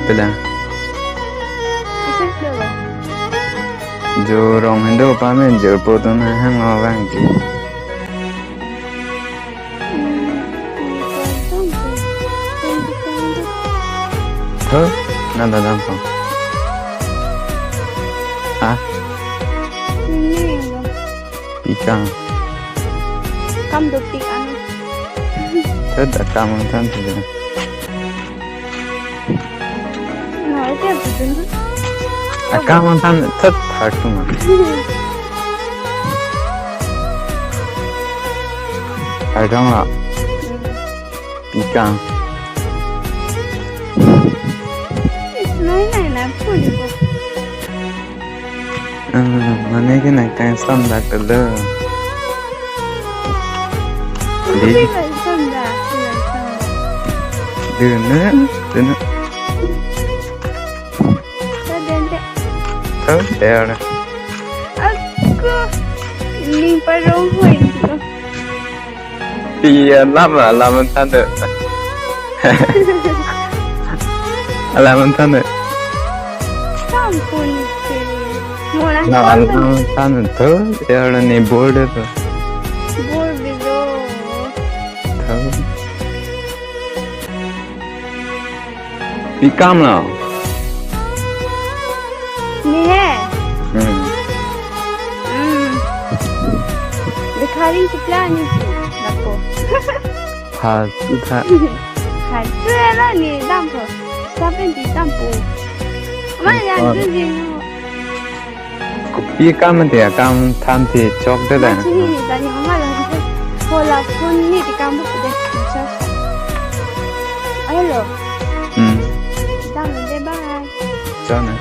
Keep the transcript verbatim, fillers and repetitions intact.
Pela. Isi pela. Jo rong hendo pamen jo po tun hang o bang ke. Tho, nanda dam po. Ah. Ini. Pi kang. Kam dopik an. Tho, akam than tho. No, ite budun. Akam than tho, thar tu ma. Thar kang la. Pi kang. Nai, nai, nai, puli po. Ah, mane ke nang kang son dak dulu. Di. Puli po, son dak, puli son dak. Dulu, dulu. Sa dente. Oh, there. Ako, ning parong hoy ko. Iya, lama, lama tanda. Lama tanda. Sampun si. Mula na, sampun. Lama tanda tu, ya ni border tu. Bor bilo. Tu. Pi kam lo? Ne he? Hmm. Hmm. भिखारी चिपला नहीं थी, लापो। Faltu tha. Faltu ya la ni dampo. Sapen di dampo. Mana yang tu jing. Kopi kam dia kam than ti chok de da. Masih ini tadi mama lang itu. Walaupun ni di kampung deh. Hello. Hmm. Dam deh, bye. Sana.